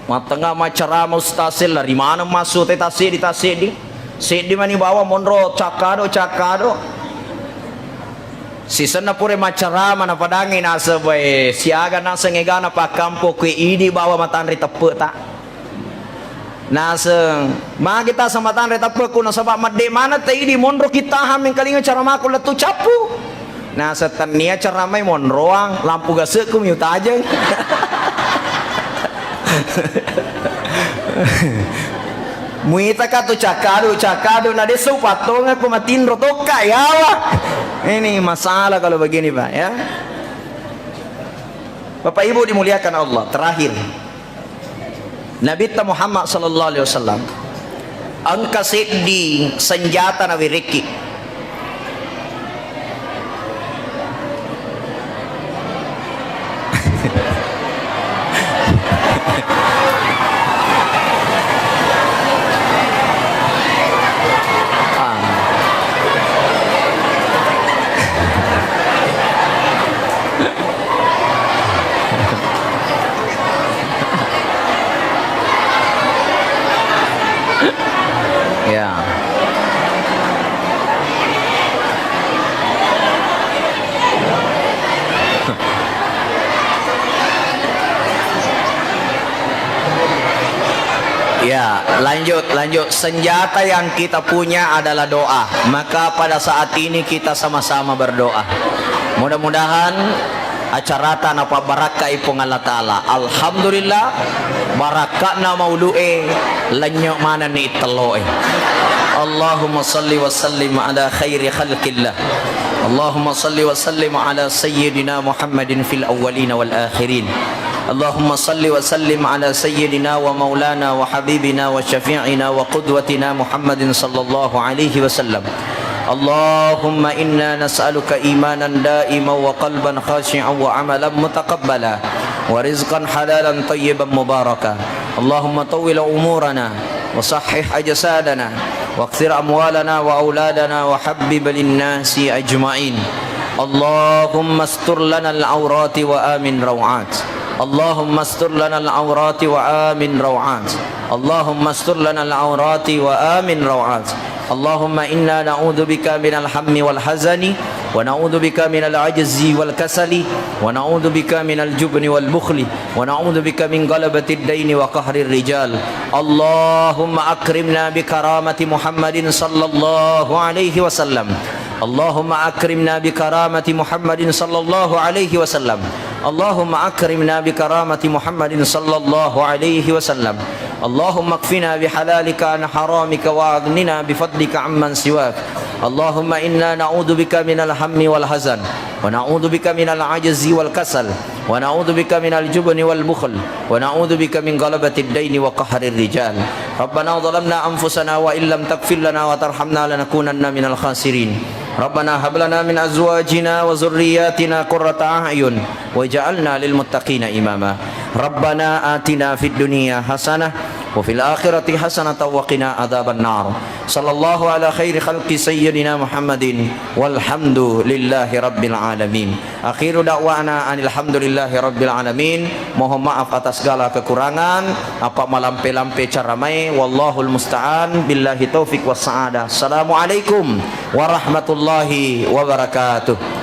Mattengnga maccarama ustaz e, lari maneng massu te tasseddi-tasseddi. Seddi mani bawang monro cakkado-cakkado. Sisenna pura maccarama napadangngi naseng, "Bae, siaga naseng egana pakkampo kue idi bawang matanre teppe'ta." Naseng, "Magi taseng matanre teppe'ku?" Nasaba' madde' maneng ta idi, monroki tahang mengkalinga caramaku lettu cappu. Naseng, "Tennia caramai monroang, lampu gase'ku mi utajeng." Muitaka tu cakkadu, cakkadu, na desso upattongekko matinro tokka yawa. Ini masalah kalau begini, Pak, ya. Bapak Ibu dimuliakan Allah, terakhir. Nabitta Muhammad sallallahu alaihi wasallam engka seddi senjata nawerekki. Ah. Ya. Ya, lanjut, lanjut. Senjata yang kita punya adalah doa. Maka pada saat ini kita sama-sama berdoa. Mudah-mudahan acarata napabbarakkai Puang Allah Ta'ala. Alhamdulillah, barakka'na maulu'e, lennyo manenni ittello'e. Allahumma salli wa sallim ala khairi khalqillah. Allahumma salli wa sallim ala sayyidina Muhammadin fil awwalina wal akhirin. Allahumma salli wa sallim ala sayyidina wa maulana wa habibina wa syafi'ina wa qudwatina Muhammadin sallallahu alaihi wasallam. Allahumma inna nas'aluka imanan daiman wa qalban khashi'an wa amalan mutaqabbala wa rizqan halalan tayyiban mubaraka. Allahumma tawwil umurana wa sahhih ajsadana wa aktsir amwalana wa auladana wa habbib linnasi ajma'in. Allahumma astur lana al-aurati wa amin rawat. Allahumma astur lana al-aurati wa amin rawat. Allahumma astur lana al-aurati wa amin rawat. Allahumma inna na'udzubika minal hammi wal hazani wa na'udzubika minal ajzi wal kasali wa na'udzubika minal jubni wal bukhli wa na'udzubika min ghalabatid daini wa qahrir rijal. Allahumma akrimna bi karamati Muhammadin sallallahu alaihi wasallam. Allahumma akrimna bi karamati Muhammadin sallallahu alaihi wasallam. Allahumma akrimna bi karamati Muhammadin sallallahu alaihi wasallam. Allahumma kfina bi halalika an haramika wa aghnina bi fadlika amman siwak. Allahumma inna na'udzubika minal hammi wal hazan wa na'udzubika minal ajzi wal kasal wa na'udzubika minal jubni wal bukhl wa na'udzubika min ghalabatid daini wa qahrir rijal. Rabbana zalamna anfusana wa illam taghfir lana wa tarhamna lanakunanna minal khasirin. Rabbana hab lana min azwajina wa dzurriyyatina qurrata a'yun waj'alna lil muttaqina imama. Rabbana atina fid dunya hasanah wa fil akhirati hasanatan wa qina adzaban nar. Sallallahu ala khairi khalqi sayyidina Muhammadin walhamdulillahi rabbil alamin. Akhiru da'wana anil hamdulillahi rabbil alamin. Mohon maaf atas segala kekurangan, apa malampe-lampe caramae. Wallahul musta'an. Billahi taufik was sa'adah. Assalamualaikum warahmatullahi wabarakatuh.